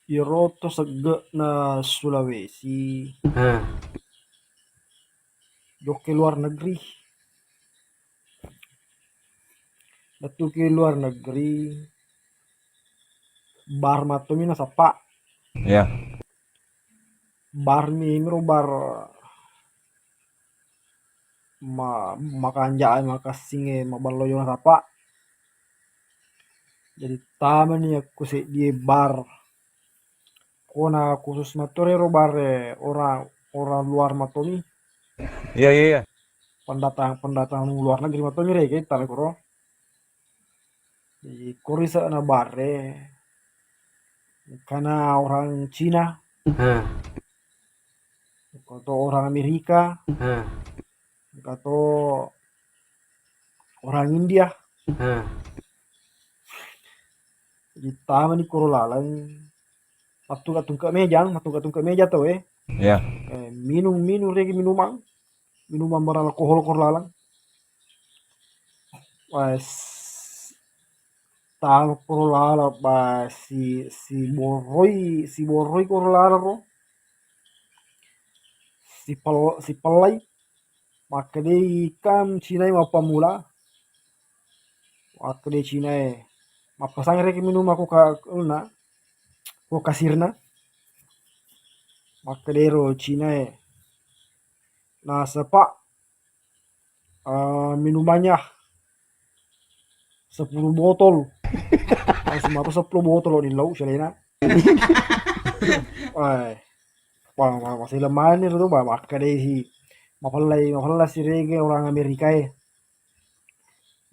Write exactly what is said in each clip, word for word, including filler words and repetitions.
Iyaro to segge'na Sulawesi, jokke luar negeri. Lettuki luar negeri, bar mattomi nasappa. Iya. Bar mi, miro bar ma-, makanja'e, makassingnge, maballo jo nasappa. Jadi tamani akku seddie bar. Kona khusus matto rero bare orang, orang luar mattomi. Iya, iya, iya. Pendatang, pendatang luar negeri mattomi rega tale koro. Jadi kori sana bare karena orang Cina, atau orang Amerika, atau orang India. Jadi tamani koro laleng, mattungka-tungka meja, mattungka-tungka meja to, eh. Iya. Eh, minum, minum regi minuman, minuman beralkohol koro laleng. Wes, tama koro laleng, ba, si, si boroi, si boroi koro laleng ro. Si pel-, si pellai. Makkedai kam Cinae mappammula. Makkedai Cinae, "Mappasang reki minum aku ka-, anu na, ko kasirna." Makkedai ro Cinae, "Naseng, Pak, eh, minumannya sepuluh botol." Langsung matu sepuluh botol ni lau selena. Wah, wah, wah, masih lemah ni tu, bah, makkedai si, mapellai, mapella si rege orang Amerika e.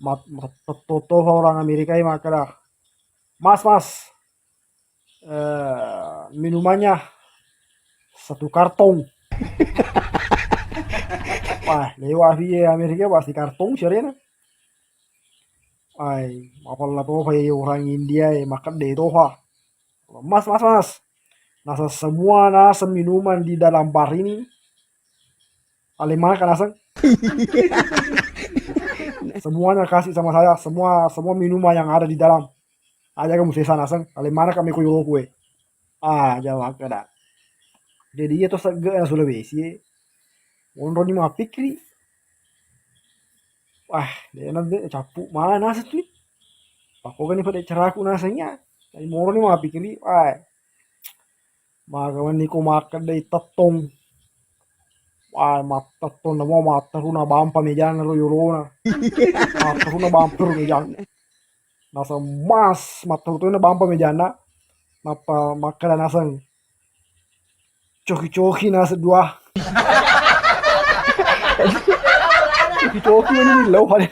Mat-, mat-, toto orang Amerika e makkeda, "Mas, Mas, eh, minumannya satu kartong." Wah, lewat via Amerika pasti kartong si arena. Ai, mapella tofa ya orang India e, makkedai tofa. "Mas, Mas, Mas, naseng semua naseng minuman di dalam bar ini, ale mana ka naseng?" "Semuanya kasih sama saya, semua, semua minuman yang ada di dalam. Aja kamu sesa naseng, ale mana ka meko yoloku e." Ah, jawab kada. Jadi iya to segge na Sulawesi e. Monro ni mappikiri. Wah, de na de cappu mana naseng tu. Pakko gani pada caraku nasengnya. Jadi monro ni mappikiri, wah. Maga wenni ko makkedai tettong. Wah, mattettong namo matteruna bampa mejana ro yolona. Matteruna bampa ro mejana. Naseng, "Mas," matteruna bampa mejana. Nappa makkeda naseng, "Coki-coki naseng dua." Coki-coki ini lo pada.